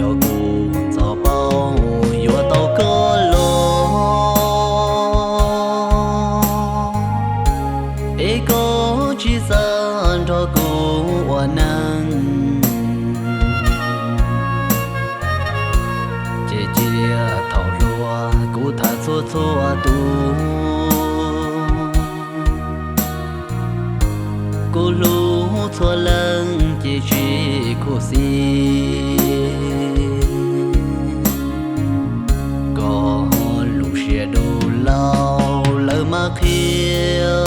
Yog kuv txoj paub yuav tau koj los, es koj tsis xav nrog kuv ua neej, ces cia thaum hluas kuv tham txhua txhua tus. Kuv hlub txhua leej ces tsis khuv xim, koj lub siab dub laug lawv mas qhia,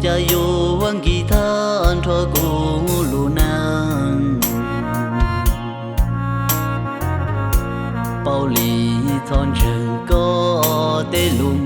cas yuav nkig thaj nrho kuv lub neej. Paub li txhob ntseeg koj tej lus